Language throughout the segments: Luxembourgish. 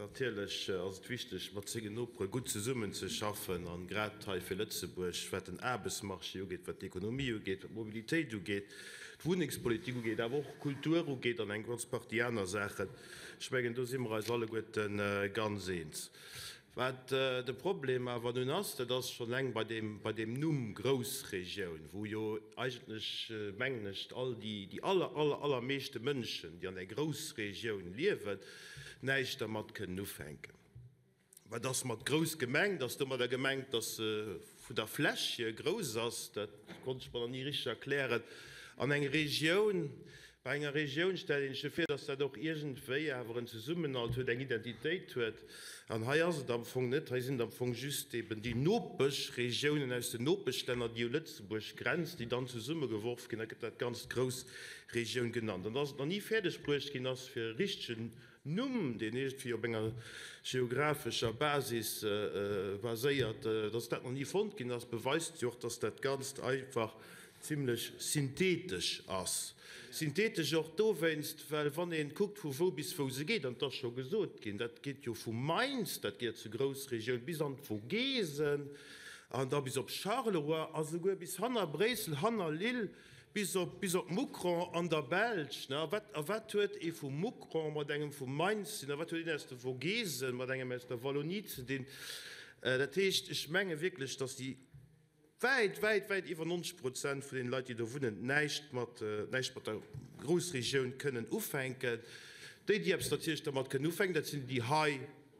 Natierlech ass et wichteg, mat sengen Nopere gutt zesummenzeschaffen, a grad hei fir Lëtzebuerg, wat den Aarbechtsmarché ugeet, wat d'Ekonomie ugeet, wat d'Mobilitéit ugeet, d'Wunnengspolitik ugeet, awer och Kultur ugeet an eng ganz Partie aner Saachen. Ech mengen, do si mer eis alleguerte ganz eens. Wat de Problem awer nun ass, dat ass schonn eleng bei deem, bei deem Numm Groussregioun, wou jo eigentlech, mengen ech, all déi, déi aller, aller, allermeeschte Mënschen, déi an där Groussregioun liewen, näischt dermat kënnen ufänken. Wat ass mat grouss gemengt? Ass domadder gemengt, dass se vun der Fläch hier grouss ass? Dat konnt ech mer nach ni richteg erklären. An eng Regioun, Bei enger Regioun stellt een sech jo vir, dass dat och iergendwéi awer en Zesummenhalt huet, eng Identitéit huet. An hei ass et am Fong net. Hei sinn et am Fong just eben déi Nopeschregiounen aus den Nopeschlänner, déi u Lëtzebuerg grenzen, déi dann zesummegeworf ginn. Da gëtt dat Ganzt Groussregioun genannt. An dass et nach ni fäerdeg bruecht ginn ass, fir e richtegen Numm, deen iergendwéi op enger geographescher Basis baséiert, dass dat nach ni fonnt ginn ass, beweist jo och, dass dat Ganzt einfach zimlech synthetesch ass. Synthetesch och dowéinst, well wann ee kuckt, vu wou bis wou se geet, an et ass scho gesot ginn, dat geet jo vu Mainz, dat gehéiert zur Groussregioun, bis an d'Vogesen an da bis op Charleroi a souguer bis hanner Bréissel, hanner Lille, bis op, bis op Mouscron an der Belsch. A wat, a wat huet ee vu Mouscron mat engem vu Mainz ze dinn? A wat huet een aus de Vogesen mat engem aus der Wallonie ze dinn? Dat heescht, ech menge wierklech, datt déi wäit, wäit, wäit iwwer 90 Prozent vun deene Leit, déi do wunnen, näischt mat, näischt mat der Groussregioun kënnen ufänken. Déi, déi eppes natierlech dermat kënnen ufänken, dat sinn déi, déi hei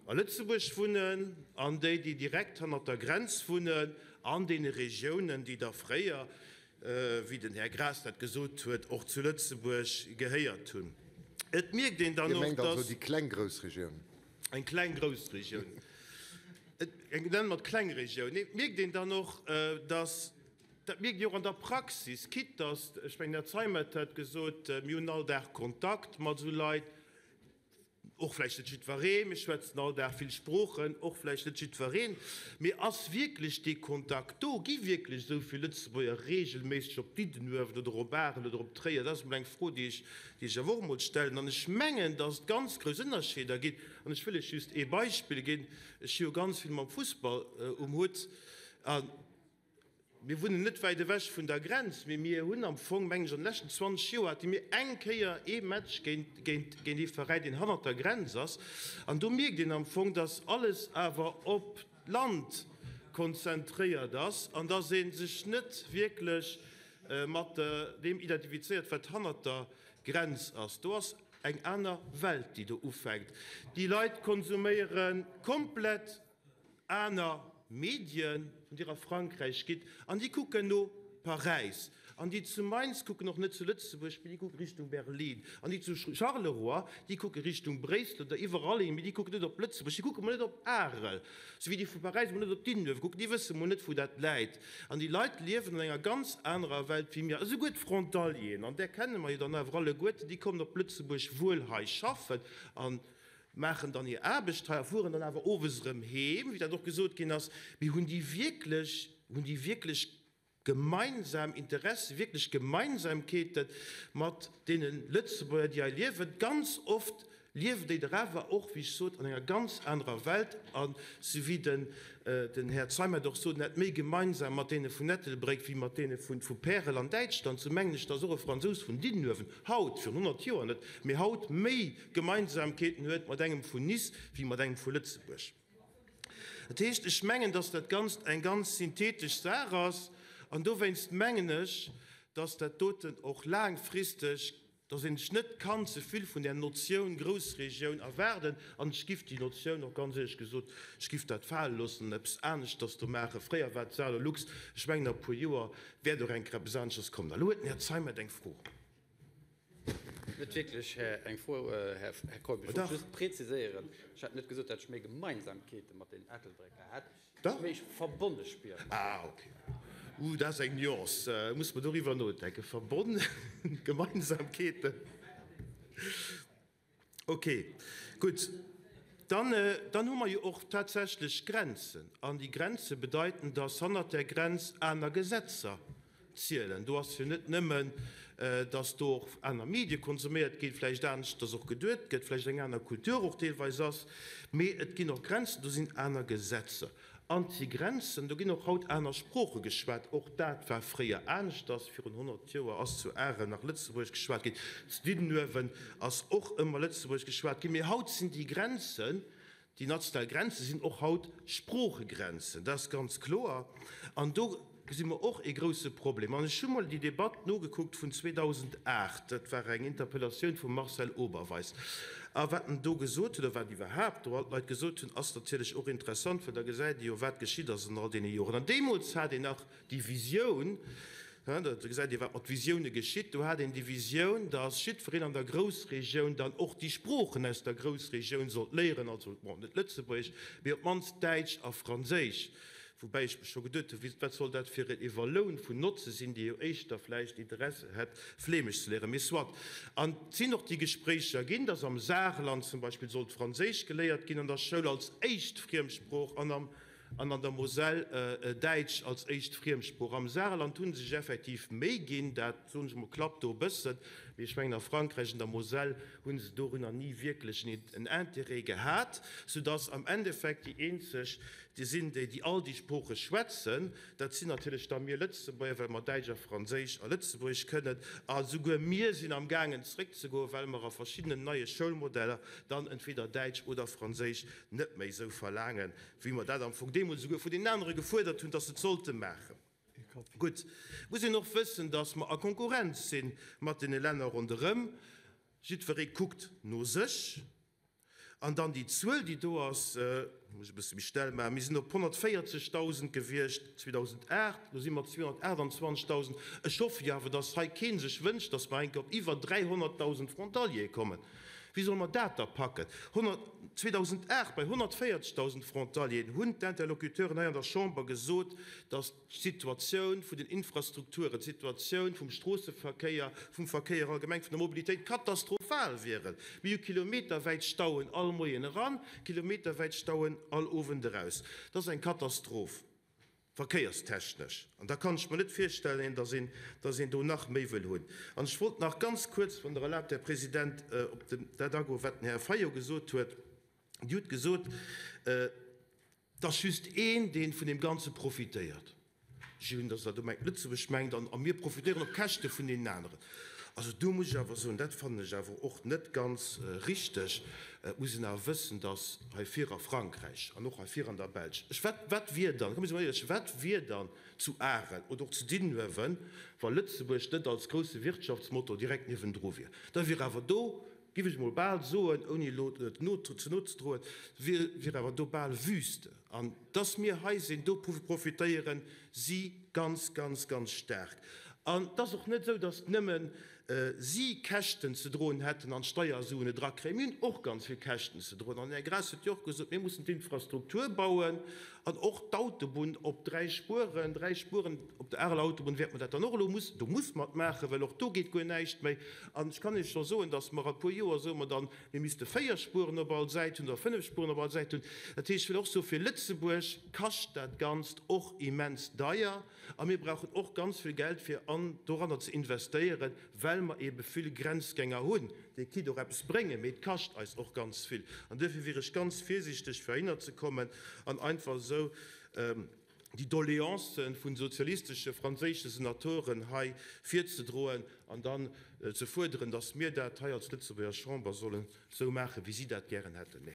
a Lëtzebuerg wunnen an déi, déi direkt hannert der Grenz wunnen an deene Regiounen, déi da fréier, wéi den Här Graas dat gesot huet, och zu Lëtzebuerg gehéiert hunn. Et mierkt een dann Dir och, mengt also dass. déi kleng Groussregioun? Eng kleng Groussregioun. Eng, nenne mer et Klengregioun. Nee, et mierkt een dann och, dass, dat mierkt een och an der Praxis, quitte dass, ech mengen, den Här Zeimet hat gesot, mir hunn all Dag Kontakt mat esou Leit, och vläicht net jiddweree, mir schwätzen all Dag vill Sproochen, och vläicht net jiddwereen, mee ass wierklech dee Kontakt do? Gi wierklech esou vill Lëtzebuerger reegelméisseg op Diddenuewen oder op Arel oder op Tréier? Dat ass emol eng Fro, déi ech, déi ech awer och emol stellen. An ech mengen, dass et ganz grouss Ënnerscheeder ginn. An ech wëll lech just ee Beispill ginn, Ech hu jo ganz vill mam Fussball um Hutt a mir wunnen net wäit ewech vun der Grenz, mee mir hunn am Fong, mengen ech, an de leschten 20 Joer hate mir eng Kéier ee Match géint, géint, géint ee Veräin, deen hannert der Grenz ass. An do mierkt een am Fong, dass alles awer op d'Land konzentréiert ass an dass ee sech net wierklech mat deem identifizéiert, wat hannert der Grenz ass. Do ass eng aner Welt, déi do ufänkt. Déi Leit konsuméiere komplett aner Medien, wann Dir a Frankräich gitt, an déi kucken no Paräis. An déi zu Mainz kucken och net zu Lëtzebuerg, mee déi kucke Richtung Berlin. An déi zu Charleroi, déi kucke Richtung Bréissel oder iwwerall hin, mee déi kucken net op Lëtzebuerg, déi kucke mol net op Arel, sou wéi déi vu Paräis mol net op Diddenuewe kucken. Déi wësse mol net, wou dat läit. An déi Leit liewen an enger ganz anerer Welt wéi mir. Esouguer d'Frontalieren, an där kenne mer jo dann awer alleguerten, déi kommen op Lëtzebuerg wuel hei schaffen a maachen dann hir Aarbecht hei a fueren dann awer owes erëm heem, wéi dat och gesot ginn ass. Mee hunn déi wierklech, hunn déi wierklech gemeinsam Interessen, wierklech Gemeinsamkeete mat deene Lëtzebuerger, déi hei liewen? Ganz oft Liewen déi der awer och, wéi ech sot, an enger ganz anerer Welt a sou wéi den den Här Zeimet och sot, net méi gemeinsam mat deene vun Ettelbréck wéi mat deene vun vu Pärel an Däitschland, sou mengen ech, dass och e Fransous vun Diddenuewen haut, virun 100 Joer net, mee haut méi Gemeinsamkeeten huet mat engem vun Nice wéi mat engem vu Lëtzebuerg. Dat heescht, ech mengen, dass dat Ganzt eng ganz synthetesch Saach ass an dowéinst mengen ech, dass dat doten och laangfristeg dass een sech net kann ze vill vun där Notioun Groussregioun erwaarden, an ech giff déi Notioun och ganz éierlech gesot, ech giff dat fale loossen an eppes aneschters do maachen. Fréier war et Saarlux, ech mengen a puer Joer wäert och eng Kéier eppes aneschters kommen. Elo huet den Här Zeimet eng Fro. Net wierklech eng Fro, Här Keup. Ech wollt just preziséieren, ech hat net gesot, datt ech méi Gemeinsamkeete mat den Ettelbrécker hätt. Dach. Méi verbonne spieren. Ah, ok. Uh, dat ass eng Nuance. Muss mer doriwwer nodenken. Verbonn, Gemeinsamkeeten. Ok, gutt. Dann, dann hu mer jo och tatsächlech Grenzen. An déi Grenze bedeiten, dass hannert där Grenz aner Gesetzer zielen. Do ass jo net nëmmen. dass do och aner Medie konsuméiert ginn, vläicht aneschters och geduet gëtt, vläicht eng aner Kultur och deelweis ass. Mee et ginn och Grenzen, do sinn aner Gesetzer. An déi Grenzen, do ginn och haut aner Sprooche geschwat, och dat war fréier aneschters. Virun 100 Joer ass zu Arel nach Lëtzebuergesch geschwat ginn, zu Diddenuewen ass och ëmmer Lëtzebuergesch geschwat ginn. Mee haut sinn déi Grenzen, déi national Grenze sinn och haut Sproochegrenzen, dat ass ganz kloer. An do gesi mer och ee grouse Problem. An ech hu mol déi Debatt nogekuckt vun 2008, dat war eng Interpellatioun vum Marcel Oberweis. A wat en do gesot huet, oder wat iwwerhaapt do all d'Leit gesot hunn, ass natierlech och interessant, well da gesäit ee jo, wat geschitt ass an all deene Joren. An deemools hat een nach déi Visioun, da gesäit ee, wat mat Visioune geschitt, do hat een déi Visioun, datt jiddwereen an der Groussregioun dann och déi Sproochen aus der Groussregioun sollt léieren, also, bon, net Lëtzebuergesch, mee op d'mannst Däitsch a Franséisch. Woubäi ech mech scho geduet hunn, wat soll dat fir en Iwwerloun vun Notze sinn, dee jo éischter vläicht Interesse hätt, Flämesch ze léieren. Mee soit. An et sinn och déi Gespréicher ginn, datt am Saarland zum Beispill sollt Franséisch geléiert ginn an der Schoul als éischt Friemsprooch an am an an der Moselle Däitsch als éischt Friemsprooch. Am Saarland hu se sech effektiv Méi ginn, dat, soen ech emol, klappt do e bëssen. Mee ech mengen, a Frankräich an der Moselle hu se dorunner ni wierklech en Intérêt gehat, soudatt am Endeffekt déi eenzeg, Déi sinn déi, déi all déi Sprooche schwätzen. Dat sinn natierlech da mir Lëtzebuerger, well mer Däitsch a Franséisch a Lëtzebuergesch kënnen. A souguer mir sinn am gaangen zréckzegoen, well mer a verschiddenen neie Schoulmodeller dann entweder Däitsch oder Franséisch net méi esou verlaangen, wéi mer dat am Fong deemools esouguer vun deenen anere gefuerdert hunn, dass se et sollte maachen. Gutt, et muss een och wëssen, dass mer a Konkurrenz si mat deene Länner ronderëm. Jiddweree kuckt no sech. An dann déi Zuel, déi do ass, muss ech e bësse méi schnell maachen, mir sinn op 140.000 gewiescht 2008, elo si mer 228.000. Ech hoffe jo awer, dass hei kee sech wënscht, dass mer eng Kéier op iwwer 300.000 Frontaliere kommen. Wéi solle mer dat da packen? 2008 bei 140.000 Frontalieren hunn d'Interlocuteuren hei an der Chamber gesot, dass, d'Situatioun vun den Infrastrukturen, d'Situatioun vum Stroosseverkéier, vum Verkéier allgemeng, vun der Mobilitéit katastrophal wieren. Mir hu kilometerwäit Stauen all Moien eran, kilometerwäit Stauen all Owend eraus. Dat ass eng Katastroph, verkéierstechnesch. An da kann ech mer net virstellen, dass een, dass een do nach méi wëll hunn. An ech wollt nach ganz kuerz, wann Der erlaabt, Här President, op dat agoen, wat den Här Fayot gesot huet. Dir hutt gesot, 't ass just een, dee vun deem Ganze profitéiert. Ech hunn, datt Der do mengt, Lëtzebuerg mengt, an a mir profitéieren op Käschte vun deenen aneren. Also do muss ech awer soen, dat fannen ech awer och net ganz richteg. Et muss een awer wëssen, datt hei vir a Frankräich an och hei vir an der Belsch, ech, wat, wat wier dann, komm mir si mol éierlech, wat wier dann zu Arel oder och zu Diddenuewen, wa Lëtzebuerg net als grousse Wirtschaftsmotor direkt niewendru wier? Da wier awer do Giff ech mol bal soen, ouni elo et ze no ze droen, wier awer do bal Wüste. An dass mir hei sinn, do profitéiere si ganz, ganz, ganz staark. An et ass och net esou, dass nëmme si Käschten ze droen hätten an d'Steiersuen net erakréien. Mir hunn och ganz vill Käschten ze droen. An den Här Graas huet jo och gesot, mir mussen d'Infrastruktur bauen an och d'Autobunn op 3 Spueren, 3 Spueren op der Areler Autobunn wäerte mer dat dann och elo muss, do muss mer et maachen, well och do geet guer näischt méi. An ech kann Iech scho soen, dass mer a puer Joer soe mer dann, mir misste 4 Spueren op all Säit hunn oder 5 Spueren op all Säit hunn. Dat heescht, ech wëll och soen, fir Lëtzebuerg kascht dat Ganzt och immens deier a mir brauchen och ganz vill Geld, fir an doranner ze investéieren, well mer eebe vill Grenzgänger hunn, déi quitte och eppes bréngen, mee et kascht eis och ganz vill. An duerfir wier ech ganz virsiichteg, fir heihinner ze kommen an einfach esou déi Doléancen vun sozialistesche franséische Senatoren hei virzedroen an dann ze fuerderen, dass mir dat hei als Lëtzebuerger Chamber sollen esou maachen, wéi si dat gären hätten.